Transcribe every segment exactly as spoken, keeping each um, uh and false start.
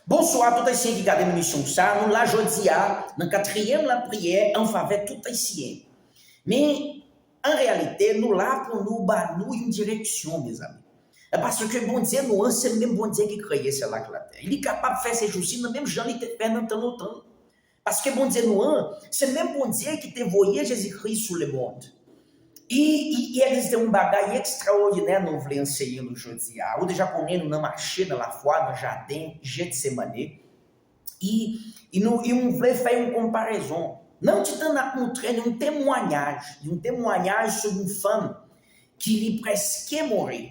Bonswa tout Ayisyen ki gade emisyon sa. Nou la jodi a nan katriyèm lapriyè an favè tout Ayisyen. Men, an reyalite, nou la pou nou ba nou yon direksyon, mezanmi. Paske Bondye nou an, se menm Bondye ki kreye syèl ak latè. Li kapab fè se jou si nan menm jan li te fè nan tan lontan. Paske Bondye nou an, se menm Bondye ki te voye Jezikri sou lemonn. I, i, i egziste yon bagay ekstraòdinè nou vle anseye nou jodi a. Ou deja konnen nou nan mache nan lafwa nan jaden Jetsemane. I, i nou, i nou vle fè yon konparezon. Nan yon ti tan n ap montre nou yon temwayaj, yon temwayaj sou yon fanm ki li prèske mouri.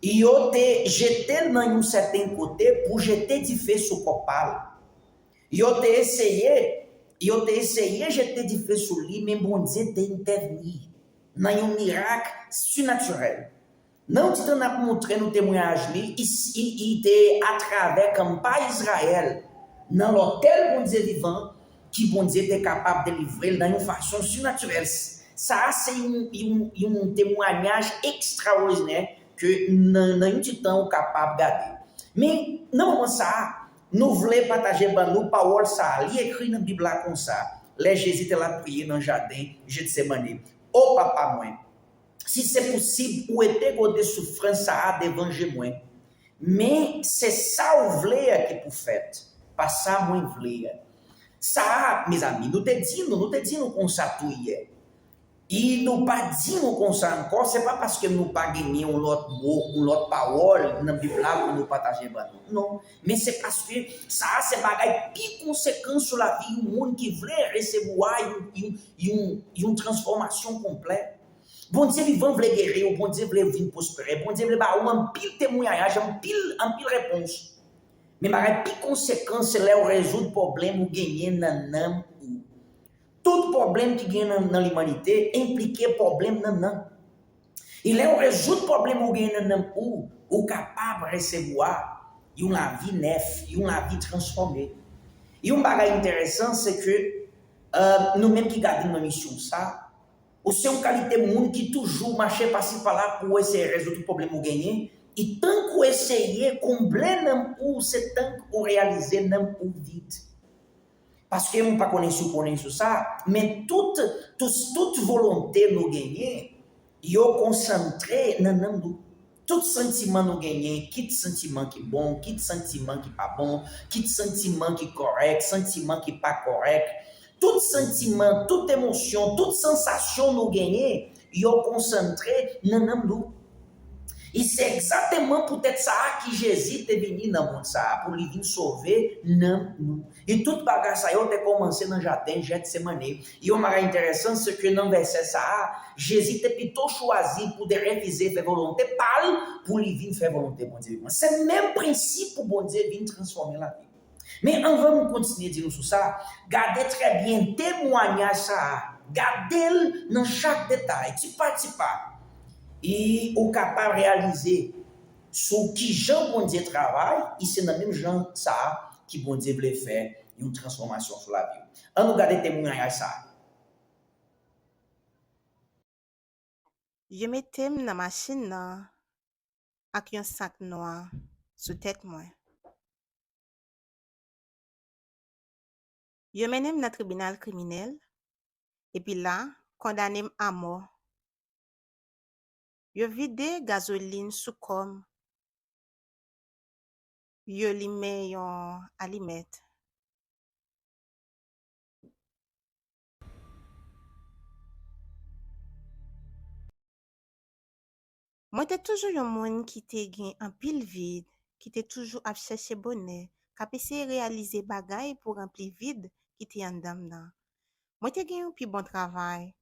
Yo te jete l nan yon sèten kote pou jete dife sou kò pa l. Yo te eseye, yo te eseye jete dife sou li, men Bondye te entèvni nan yon mirak sinatirèl. Nan yon ti tan n ap montre nou temwayaj li, i, i, i te atravè kanpay Izrayèl, nan lotèl Bondye vivan, ki Bondye te kapab delivre l nan yon fason sinatirèl. Sa a se yon, yon, yon temwayaj ekstraòdinè ke nan, nan yon ti tan ou kapab gade. Men, nan moman sa a, nou vle pataje ban nou pawòl sa a. Li ekri nan Bib la konsa, lè Jezi te la priye nan jaden Jetsemane, O Papa mwen, si se posib, ou ete gode soufrans sa a devan je mwen. Men se sa ou vle a ki pou fèt, pa sa mwen vle a. Sa a, mezanmi, nou te di nou, nou te di nou konsa tou yè. E nou pa di nou konsa ankò, se pa paske nou pa genyen yon lòt mo, yon lòt pawòl nan Bib la pou nou pataje ban nou. Non, men se paske sa a se bagay pi konsekan sou lavi yon moun ki vle resevwa yon, yon, yon, yon transfòmasyon konplè. Bondye vivan vle geri w, Bondye vle vin pwospere, Bondye vle ba ou anpil temwayaj, anpil, anpil repons. Men bagay pi konsekan se lè w rezoud pwoblèm ou genyen nan nanm ou. Tout pwoblèm ki gen nan, nan limanite enplike pwoblèm nan nanm. E lè w rezoud pwoblèm ou genyen nan nanm ou, ou kapab resevwa yon lavi nèf, yon lavi transfòme. Yon bagay enteresan, se ke, euh, nou menm ki gade nan misyon sa, ou se yon kalite moun ki toujou mache pasi pala pou w eseye rezoud tout pwoblèm ou genyen, e tank ou eseye konble nanm ou, se tank ou reyalize nanm ou vid. Paske m pa konnen si w konnen sou sa, men tout, tout, tout volonte nou genyen, yo konsantre nan nanm nou. Tout santiman nou genyen, kit santiman ki bon, kit santiman ki pa bon, kit santiman ki kòrèk, santiman ki pa kòrèk, tout santiman, tout emosyon, tout sansasyon nou genyen, yo konsantre nan nanm nou. E se egzakteman poutèt sa a ki Jezi te vini nan mond sa a, pou li vin sove nanm nou. E tout bagay sa yo te kòmanse nan jaden Jètsemane. E yon bagay enteresan, se ke nan vèsè sa a, Jezi te pito chwazi pou te refize fè volonte pa l, pou li vin fè volonte Bondye vivan. Se menm prensip pou Bondye vin transfòme lavi. Men anvan nou kontinye di nou sou sa, gade trè byen temwayaj sa a. Gade l nan chak detay, ti pa ti pa. E ou kapab reyalize sou kijan Bondye travay, e se nan menm jan sa a ki Bondye vle fè yon transfòmasyon sou lavi w. Ann nou gade temwayaj sa a. Yo mete m nan machin nan ak yon sak nwa sou tèt mwen. Yo mennen m nan tribinal kriminèl, epi la, kondane m amò. Yo vide gazolin sou kò m. Yo limen yon alimèt. Mwen te toujou yon moun ki te gen anpil vid, ki te toujou ap chèche bonè, k ap eseye reyalize bagay pou ranpli vid ki te anndan m nan. Mwen te gen yon pi bon travay,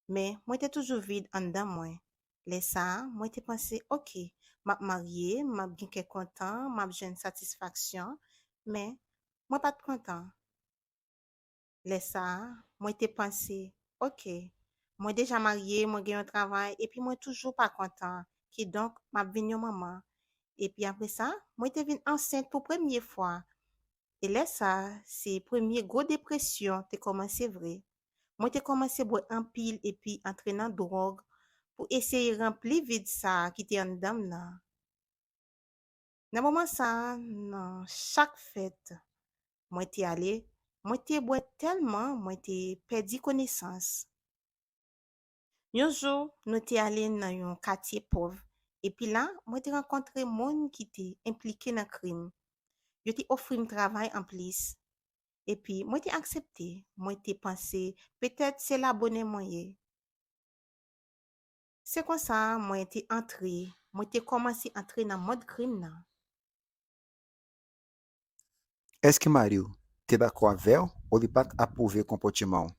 men mwen te toujou vid anndan mwen. Lè sa a, mwen te panse, oke, m ap marye, m ap gen kè kontan, m ap jwenn satisfaksyon, men mwen pa t kontan. Lè sa a, mwen te panse, oke, mwen deja marye, mwen gen yon travay, epi mwen toujou pa kontan, kidonk m ap vin yon manman. Epi apre sa, mwen te vin ansent pou premye fwa. E lè sa a, se premye gwo depresyon te kòmanse vre. Mwen te kòmanse bwè anpil epi antre nan dwòg pou eseye ranpli vid sa a ki te anndan m nan. Nan moman sa a, nan chak fèt mwen te ale, mwen te bwè tèlman mwen te pèdi konesans. Yon jou, nou te ale nan yon katye pòv, epi la, mwen te rankontre moun ki te enplike nan krim. Yo te ofri m travay anplis, epi mwen te aksepte. Mwen te panse petèt se la bonè mwen ye. Se konsa mwen te antre, mwen te kòmanse antre nan mond krim nan. Èske mari w te dakò avè w ou li pa t apwouve konpòteman w?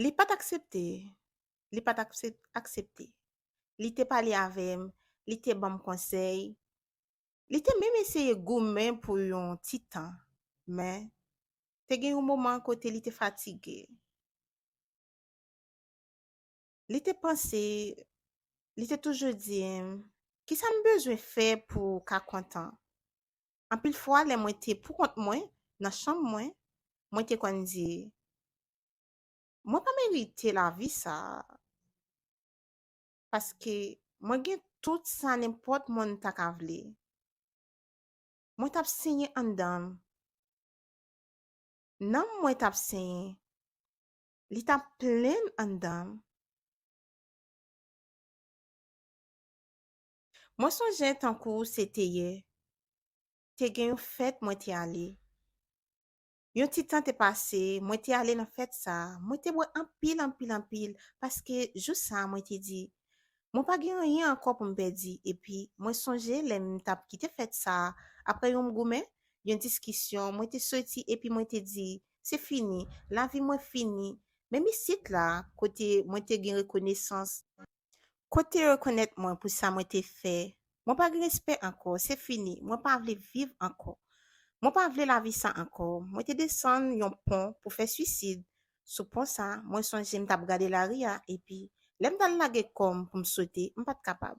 Li pa t aksepte. Li pa t aksep- aksepte. Li te pale avè m, li te ban m konsèy. Li te menm eseye goumen pou yon ti tan, men te gen yon moman kote li te fatige. Li te panse, li te toujou di m, kisa m bezwen fè pou w ka kontan? Anpil fwa, lè mwen te poukont mwen, nan chanm mwen, mwen te konn di, mwen pa merite lavi sa a, paske mwen gen tout sa nenpòt moun ta ka vle. Mwen t ap senyen anndan m. Nanm mwen t ap senyen. Li t ap plenn anndan m. Mwen sonje tankou se te yè. Te gen yon fèt mwen te ale. Yon ti tan te pase, mwen te ale nan fèt sa a. Mwen te bwè anpil, anpil, anpil, paske jou sa a mwen te di, mwen pa gen anyen ankò pou m pèdi. Epi, mwen sonje lè m t ap kite fèt sa a, apre yon goumen, yon diskisyon, mwen te soti epi mwen te di, se fini, lavi mwen fini. Menm isit la, kote mwen te gen rekonesans, kote yo rekonèt mwen pou sa mwen te fè, mwen pa gen respè ankò, se fini, mwen pa vle viv ankò. Mwen pa vle lavi sa ankò. Mwen te desann yon pon pou fè swisid. Sou pon sa, mwen sonje m t ap gade lari a, epi lè m t al lage kò m pou m sote, m pa t kapab.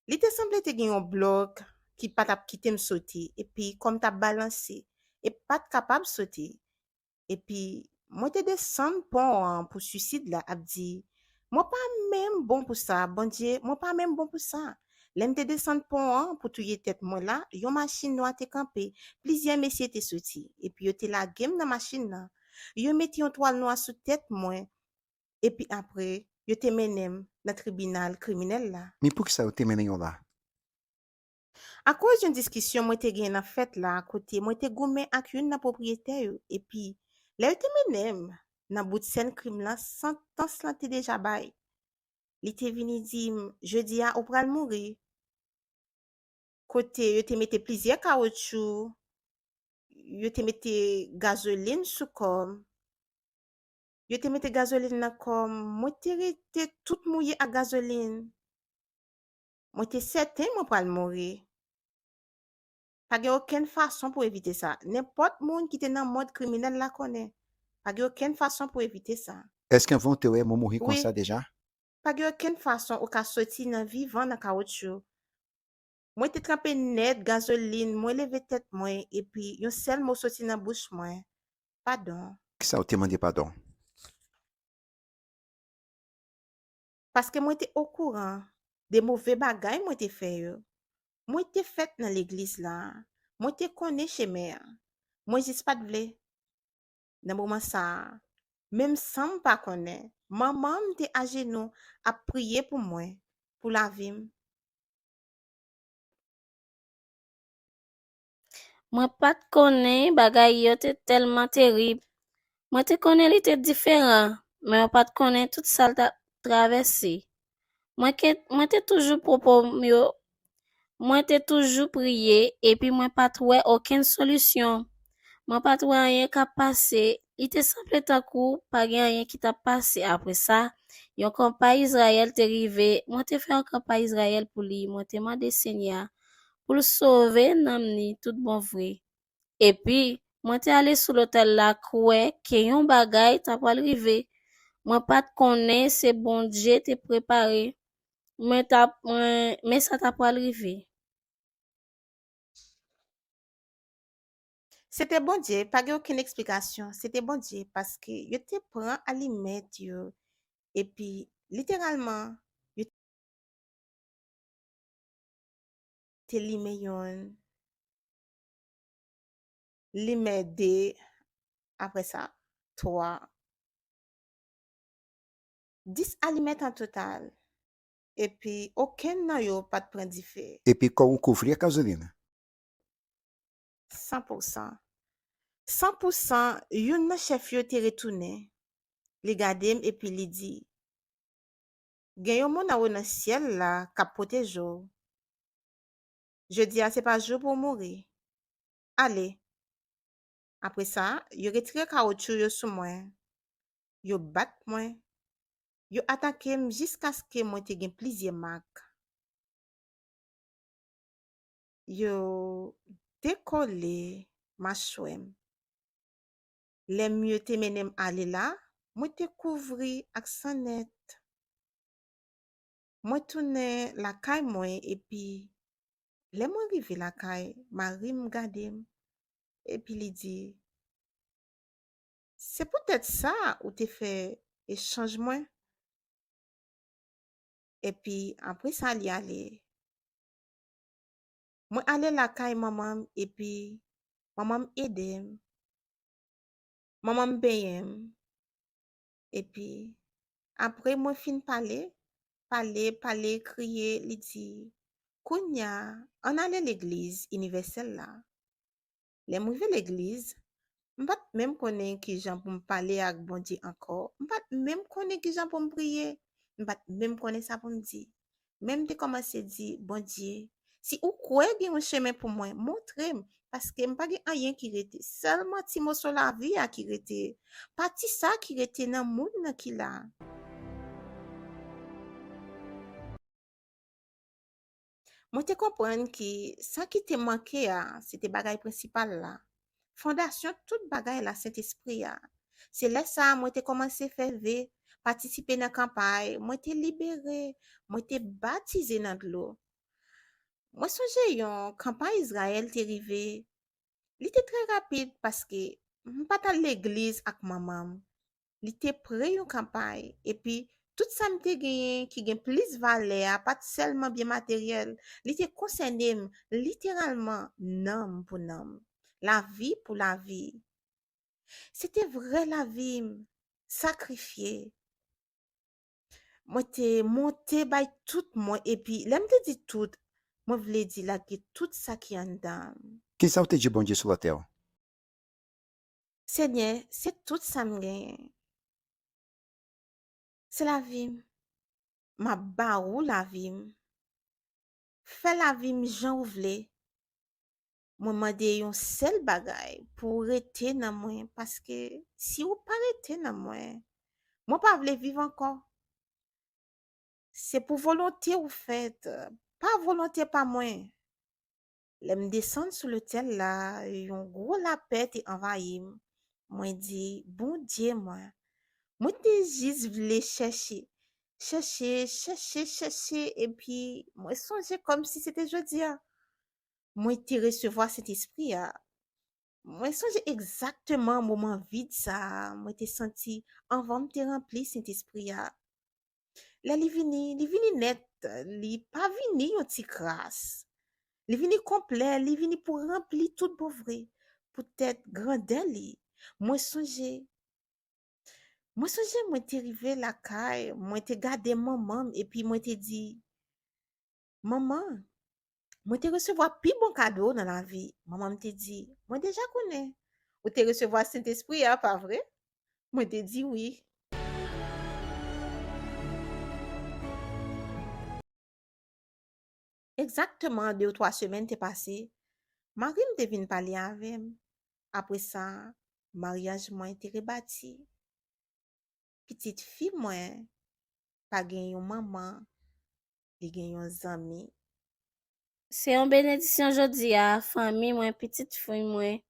Li te sanble te gen yon blòk ki pa t ap kite m sote, epi kò m t ap balanse, e pa t kapab sote. Epi, mwen te desann pon an pou swisid la ap di, mwen pa menm bon pou sa, Bondye, mwen pa menm bon pou sa. Lè m te desann pon an pou touye tèt mwen la, yon machin nwa te kanpe. Plizyè mesye te soti, epi yo te lage m nan machin nan. Yo mete yon twal nwa sou tèt mwen, epi apre, yo te mennen m nan tribinal kriminèl la. Men poukisa yo te mennen w la? Akoz yon diskisyon mwen te gen nan fèt la, kote mwen te goumen ak youn nan pwopriyetè yo, epi lè yo te mennen m nan bout sèn krim lan, santans lan te deja bay. Li te vini di m, jodi a ou pral mouri. Kote yo te mete plizyè kawotchou, yo te mete gazolin sou kò m. Yo te mete gazolin nan kò m, mwen te rete tout mouye ak gazolin. Mwen te sèten mwen pral mouri. Pa gen okenn fason pou evite sa. Nenpòt moun ki te nan mond kriminèl la konnen. Pa gen okenn fason pou evite sa. Èske anvan w te wè moun mouri konsa deja? Pa gen okenn fason ou ka soti nan vivan nan kawotchou. Mwen te tranpe nèt gazolin, mwen leve tèt mwen, epi yon sèl mo soti nan bouch mwen, padon. Poukisa w te mande padon? Paske mwen te okouran de move bagay mwen te fè yo. Mwen te fèt nan legliz la. Mwen te konnen chemen an. Mwen jis pa t vle. Nan moman sa a, menm san m pa konnen, manman m te ajenou ap priye pou mwen, pou lavi m. Mwen pa t konnen bagay yo te tèlman terib. Mwen te konnen li te diferan, men mwen pa t konnen tout sa l t ap travèse. Mwen ke, mwen te toujou pran pòm yo, mwen te toujou priye, epi mwen pa t wè okenn solisyon. Mwen pa t wè anyen k ap pase. Li te sanble tankou pa gen anyen ki t ap pase. Apre sa, yon kanpay Izrayèl te rive. Mwen te fè yon kanpay Izrayèl pou li. Mwen te mande Senyè a pou l sove nanm ni tout bon vre. Epi, mwen te ale sou lotèl la, kwè ke yon bagay ta pral rive. Mwen pa t konnen se Bondye te prepare, men ta, men, men sa ta pral rive. Se te Bondye, pa gen okenn eksplikasyon. Se te Bondye, paske yo te pran alimèt yo, epi, literalman, yo te limen yonn, limen de, apre sa, twa. Dis alimèt an total, epi okenn nan yo pa t pran dife. Epi kò w kouvri ak gazolin. San pou san. San pou san, youn nan chèf yo te retounen. Li gade m epi li di, "Gen yon moun anwo nan syèl la k ap pwoteje w. Jodi a se pa jou pou w mouri. Ale." Apre sa, yo retire kawotchou yo sou mwen. Yo bat mwen. Yo atake m jiskaske mwen te gen plizyè mak. Yo dekole machwè m. Lè m yo te mennen m ale la, mwen te kouvri ak san nèt. Mwen tounen lakay mwen epi lè mwen rive lakay, mari m gade m epi li di, "Se poutèt sa ou te fè echanj mwen." Epi apre sa li ale. Mwen ale lakay manman m epi manman m ede m. Manman m benyen m. Epi apre mwen fin pale, pale, pale, kriye, li di, "Kounye a, ann ale legliz inivèsèl la." Lè m rive legliz, m pa t menm konnen kijan pou m pale ak Bondye ankò. M pa t menm konnen kijan pou m priye. M pa t menm konnen sa pou m di. Men m te kòmanse di, "Bondye, si ou kwè gen yon chemen pou mwen, montre m, paske m pa gen anyen ki rete. Sèlman ti moso lavi a ki rete. Pati sa ki rete nan moun nan ki la." Mwen te konprann ke sa ki te manke a, se te bagay prensipal la. Fondasyon tout bagay la, Sentespri a. Se lè sa a mwen te kòmanse fè ve, patisipe nan kanpay, mwen te libere, mwen te batize nan dlo. Mwen sonje yon kanpay Izrayèl te rive. Li te trè rapid paske m pa t al legliz ak manman m. Li te pre yon kanpay, epi tout sa m te genyen ki gen plis valè a pa t sèlman byen materyèl, li te konsène m literalman nanm pou nanm, lavi pou lavi. Se te vrè lavi m, sakrifye. Mwen te monte bay tout mwen, epi lè m te di tout, mwen vle di lage tout sa ki anndan m. Kisa w te di Bondye sou lòt tè a? Senyè, se tout sa m genyen. Se lavi m. M ap ba ou lavi m. Fè lavi m jan ou vle. Mwen mande yon sèl bagay, pou w rete nan mwen, paske si ou pa rete nan mwen, mwen pa vle viv ankò. Se pou volonte ou fèt, pa volonte pa mwen. Lè m desann sou lotèl la, yon gwo lapè te anvayi m. Mwen di, "Bondye mwen." Mwen te jis vle chèche, chèche, chèche, chèche, epi mwen sonje kòmsi se te jodi a. Mwen te resevwa Sentespri a. Mwen sonje egzakteman moman vid sa a mwen te santi anvan m te ranpli Sentespri a. Lè li vini, li vini nèt, li pa vini yon ti kras. Li vini konplè, li vini pou ranpli tout bon vre, poutèt grandè li. Mwen sonje, mwen sonje mwen te rive lakay, mwen te gade manman m, epi mwen te di, "Manman, mwen te resevwa pi bon kado nan lavi." Manman m te di, "Mwen deja konnen. Ou te resevwa Sentespri a, pa vre?" Mwen te di, "Wi." Egzakteman de ou twa semèn te pase, mari m te vin pale avè m. Apre sa, maryaj mwen te rebati. Pitit fi mwen pa gen yon manman, li gen yon zanmi. Se yon benedisyon jodi a, fanmi mwen, pitit fi mwen,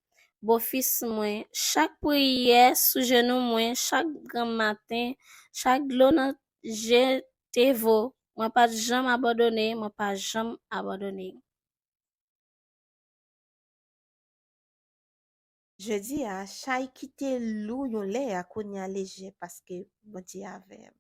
bofis mwen, chak priyè sou jenou mwen, chak granm maten, chak dlo nan je te vo. Mwen pa t janm abandone, mwen pa janm abandone. Jodi a, chay ki te lou yon lè a kounye a lejè paske Bondye avè m.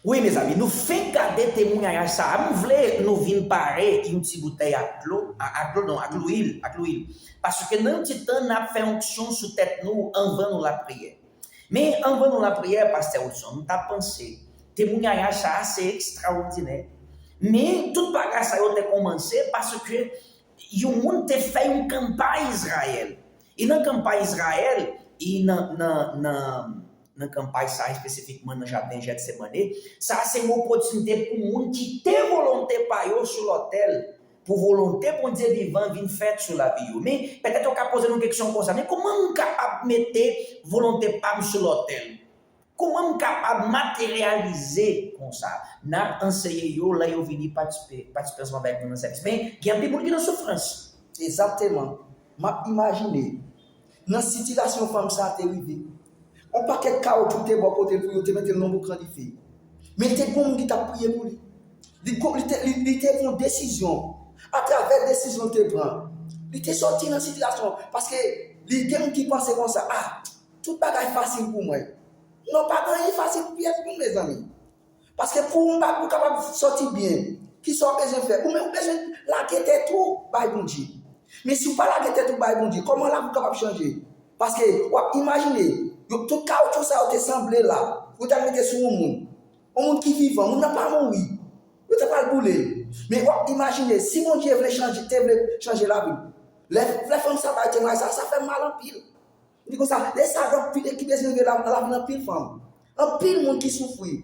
Wi, mezanmi, nou fenk gade temwayaj sa a. M vle nou vin pare yon ti boutèy ak dlo, a- ak dlo non, ak lwil, ak lwil. Paske nan yon ti tan, n ap fè onksyon sou tèt nou anvan nou lapriyè. Men anvan nou lapriyè, Pastè Wilson, m t ap panse, temwayaj sa a se ekstraòdinè. Men tout bagay sa yo te kòmanse paske yon moun te fè yon kanpay Izrayèl. E nan kanpay Izrayèl, e nan, nan, nan, nan kanpay sa a espesifikman nan jaden Jètsemane, sa a se yon opòtinite pou moun kite volonte pa yo sou lòtèl, pou volonte Bondye vivan vin fèt sou lavi yo. Men, petèt ou ka poze nou kesyon konsa, men kòman m kapab mete volonte pa m sou lòtèl? Kòman m kapab materyalize konsa? N ap anseye yo lè yo vini patisipe, patisipe ansanm avèk nou nan sèvis. Men, gen anpil moun ki nan soufrans. Egzakteman. M ap imajine, nan sitiyasyon fanm sa a te rive, yon pakèt kawotchou te bò kote l pou yo te mete l nan boukan dife. Men te gen yon moun ki t ap priye pou li. Li, ko- li, te, li, li te pran desizyon. Atravè desizyon l te pran, li te sòti nan sitiyasyon. Paske li gen moun ki panse konsa, ah, tout bagay fasil pou mwen. Non, pa gen anyen fasil pou pyès moun, mezanmi. Paske pou yon bagay pou kapab sòti byen, ki sa w bezwen fè? Ou menm ou bezwen lage tèt ou bay Bondye. Men si w pa lage tèt ou bay Bondye, kòman lavi w kapab chanje? Paske w ap imajine, yo, tout kawotchou sa yo te sanble la, yo t al mete sou yon moun. Yon moun ki vivan, moun nan pa mouri. Yo te pral boule l. Men w ap imajine, si Bondye vle chanje, te vle chanje lavi l, lè, lè fanm sa bay temwayaj sa, sa fè m mal anpil. Li di konsa, lè sa gen anpil ki bezwen rive la, nan lavi anpil fanm. Anpil moun ki soufri.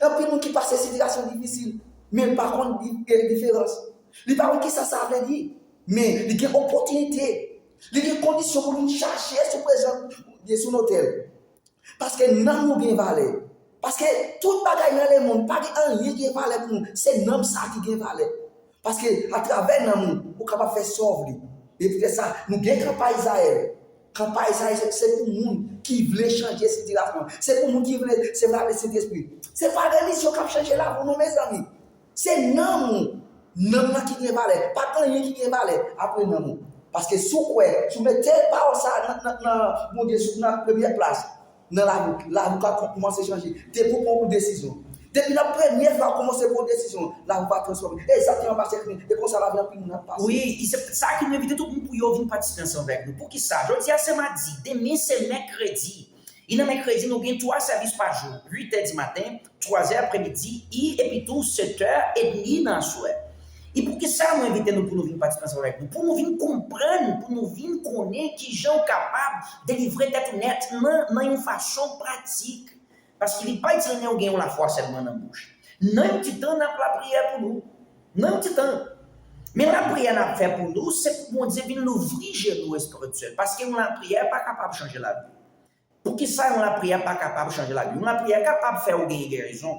Anpil moun ki pase sitiyasyon difisil. Men l pa konn di- diferans. Li pa konn kisa sa vle di. Men li gen opòtinite. Li gen kondisyon pou li chache sou prezans Bondye sou lotèl. Paske nanm nou gen valè. Paske tout bagay nan lemonn, pa gen anyen gen valè pou nou. Se nanm sa ki gen valè. Paske atravè nanm ou, ou kapab fè sa w vle. E poutèt sa, nou gen kanpay Izrayèl. Kanpay Izrayèl, se, se pou moun ki vle chanje sitiyasyon. Se pou moun ki vle se vale Sentespri. Se pa relijyon k ap chanje lavi w non, mezanmi. Se nanm ou. Nanm nan ki gen valè. Pa gen anyen ki gen valè apre nanm ou. Paske si w kwè, si w mete pawòl sa a nan, nan, nan Bondye sou nan premyè plas, nan lavi w, lavi w ka kòmanse chanje. Depi w pran yon desizyon. Depi nan premye fwa w kòmanse pran yon desizyon, lavi w va transfòme. Egzakteman, Pastè Kevin. E konsa lavi anpil moun ap pase. Wi, e se sa ki nou envite tout moun pou yo vin patisipe ansanm avèk nou. Poukisa? Jodi a se madi, demen se mèkredi. E nan mèkredi, nou gen twa sèvis pa jou, uit è di maten, twa zè apremidi, e epi tou sèt è edmi nan aswè. E poukisa nou envite nou pou nou vin patisipe ansanm avèk nou? Pou nou vin konprann, pou nou vin konnen kijan w kapab delivre tèt ou nèt nan, nan yon fason pratik. Paske li pa itil anyen ou gen yon lafwa sèlman nan bouch. Nan yon ti tan, n ap lapriyè pou nou. Nan yon ti tan. Men lapriyè n ap fè pou nou, se pou Bondye vin louvri je nou espirityèl. Paske yon lapriyè pa kapab chanje lavi. Poukisa yon lapriyè pa kapab chanje lavi? Yon lapriyè kapab fè ou genyen gerizon.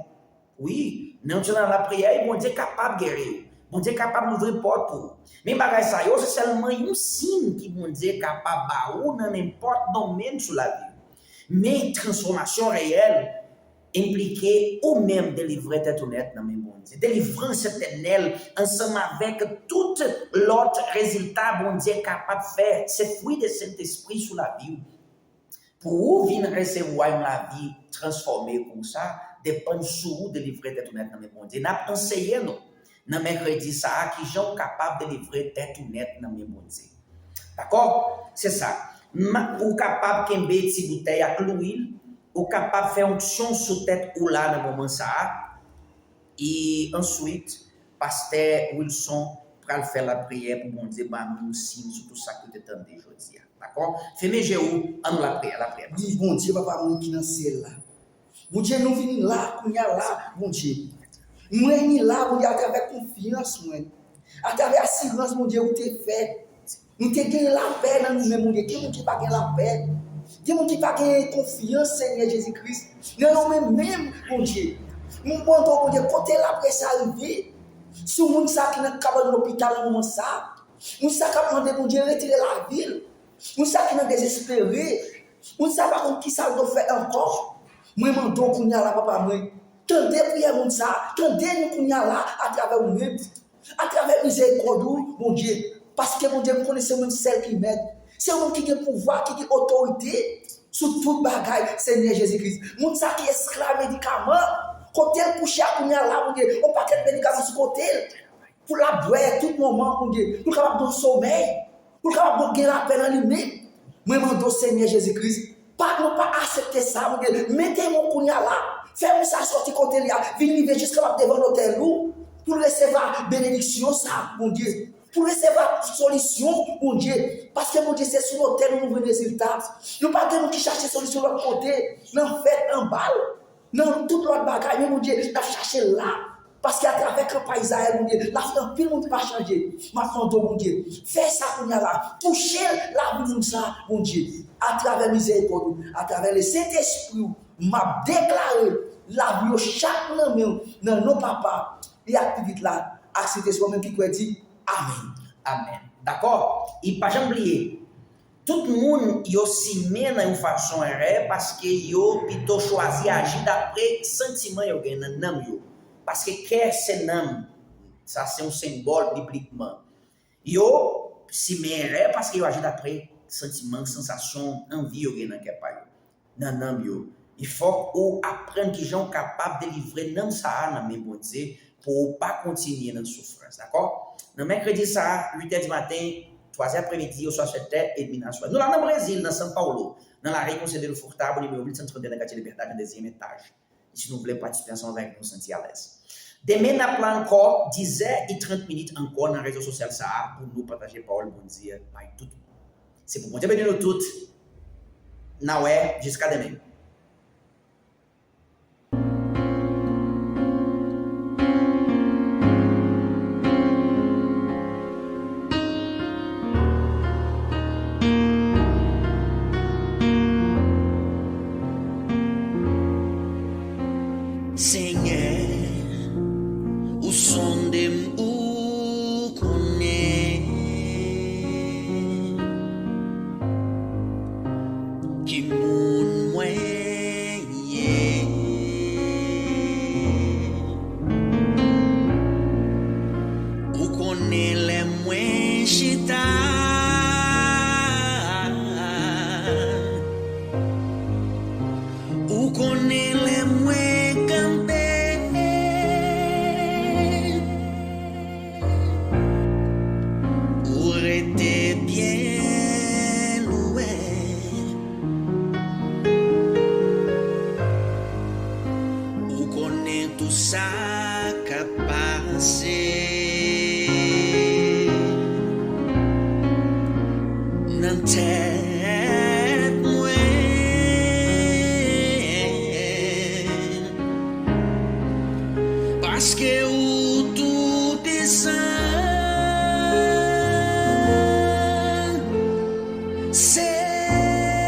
Wi, nan yon ti tan lapriyè, Bondye kapab geri w. Bondye kapab louvri pòt pou ou. Men bagay sa yo, se sèlman yon siy ki Bondye kapab ba ou nan nenpòt domèn sou lavi w. Men transfòmasyon reyèl enplike ou menm delivre tèt ou nèt nan men Bondye. Delivrans etènèl ansanm avèk tout lòt rezilta Bondye kapab fè, se fwi de Sentespri sou lavi w. Pou ou vin resevwa yon lavi transfòme konsa, depann sou ou delivre tèt ou nèt nan men Bondye. N ap anseye nou nan mèkredi sa a kijan w kapab delivre tèt ou nèt nan men Bondye. Dakò? Se sa. M- Ou kapab kenbe ti boutèy ak lwil, ou kapab fè onksyon sou tèt ou la nan moman sa a. E answit, Pastè Wilson pral fè lapriyè pou Bondye ban nou yon siy sou tout sa ki te tande jodi a. Dakò? Fèmen je ou, ann nou lapriyè, lapriyè. Di, Bondye, Papa mwen ki nan syèl la. Bondye, nou vini la, kounye a la, Bondye. Mwen vini la, Bondye, atravè konfyans mwen. Atravè asirans, Bondye, ou te fè. Nou te gen lapè nan nou menm, Bondye. Gen moun ki pa gen lapè. Gen moun ki pa gen konfyans, Senyè Jezi Kris. Nan nou menm menm, Bondye. Nou mande w, Bondye, kote lapè sa rive? Sou moun sa ki nan kabann lopital nan moman sa. Moun sa k ap mande Bondye retire lavi l. Moun sa ki nan dezespere. Moun sa pa konn kisa l dwe fè ankò. Mwen mande w kounye a la, Papa mwen. Tande priyè moun sa. Tande nou kounye a la atravè ou menm. Atravè mizerikòd ou, Bondye. Paske, Bondye, m konnen se ou menm sèl ki mèt. Se ou menm ki gen pouvwa, ki gen otorite sou tout bagay, Senyè Jezi Kris. Moun sa ki esklav medikaman, Kote l kouche a kounye a la, Bondye, yon pakèt medikaman sou kote l. Pou l ap bwè tout moman, Bondye, pou l kapab gen somèy, pou l kapab gen lapè nan li menm. Mwen mande w, Senyè Jezi Kris, pa, nou pa aksepte sa, Bondye. Mete yon kounye a la. Fè moun sa sòti kote li a, vin rive jis kapab devan lotèl ou, pou l resevwa benediksyon sa, Bondye. Pou l resevwa solisyon, Bondye. Paske, Bondye, se sou lotèl nou jwenn rezilta. Nou pa gen moun ki chache solisyon lòt kote, nan fèt, nan bal. Nan tout lòt bagay, men Bondye, n ap chache l la. Paske atravè kanpay Izrayèl, Bondye, lavi anpil moun pa chanje. M ap mande w, Bondye, fè sa kounye a la. Touche lavi moun sa, Bondye. Atravè mizerikòd ou, atravè Lesentespri w, m ap deklare lavi yo chak nan men w, nan non Papa, Pitit la, ak Sentespri w, menm ki kwè di, amèn. Amèn. Dakò? E pa janm bliye, tout moun yo simen nan yon fason erè paske yo pito chwazi aji dapre santiman yo gen nan nanm yo. Paske kè se nanm. Sa se yon senbòl biblikman. Yo simen erè paske yo aji dapre santiman, sansasyon, anvi yo gen nan kè pa yo, nan nanm yo. E fòk ou aprann kijan w kapab delivre nanm sa a nan men Bondye pou ou pa kontinye nan soufrans, dakò? Nan mèkredi sa a, uit è di maten, twa è apremidi, oswa sèt è edmi nan aswè. Nou la nan Brezil, nan São Paulo, nan la rue Conselheiro Furtado, nimewo mil san trannde, nan katye Liberdade, nan dezyèm etaj. Si nou vle patisipe ansanm avèk nou, santi alèz. Demen n ap la ankò, diz è e trant minit ankò nan rezo sosyal sa a pou nou pataje pawòl Bondye bay tout moun. Se pou Bondye beni nou tout. N a wè, jiska demen. Senyè, ou sonde m, ou konnen ki moun mwen ye. Ou konnen lè mwen chita. Ou konnen lè mwen kanpe. Ou rete byen lwen. Ou konnen tou sa k ap pase nan tèt mwen. Paske ou tou pisan. Senyè,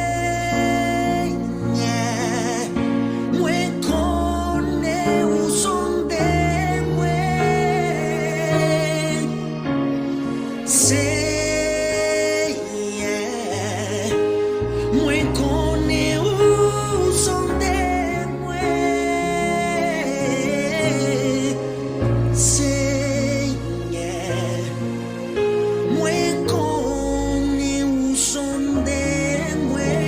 mwen konnen ou sonde mwen. Senyè, mwen konnen ou sonde mwen. Senyè, mwen konnen ou sonde mwen.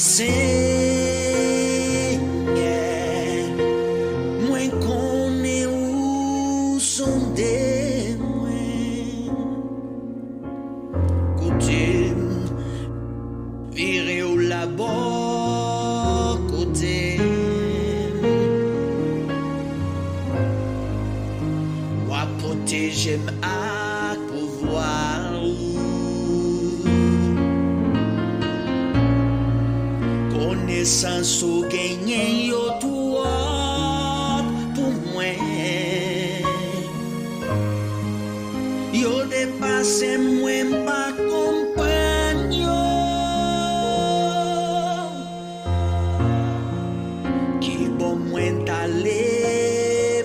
Senyè, mwen konnen ou sonde mwen. Koute m, vire w la bò kote m. W ap pwoteje m ak pouvwa ou. Konesans ou genyen yo twòp pou mwen. Yo depase mwen, m pa konprann yo. Kibò mwen t ale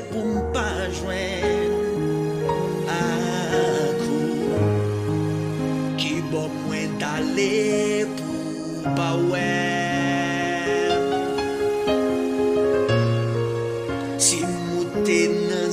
pou m pa jwenn ak ou? Kibò mwen t ale pou ou pa wè m? Si m moute nan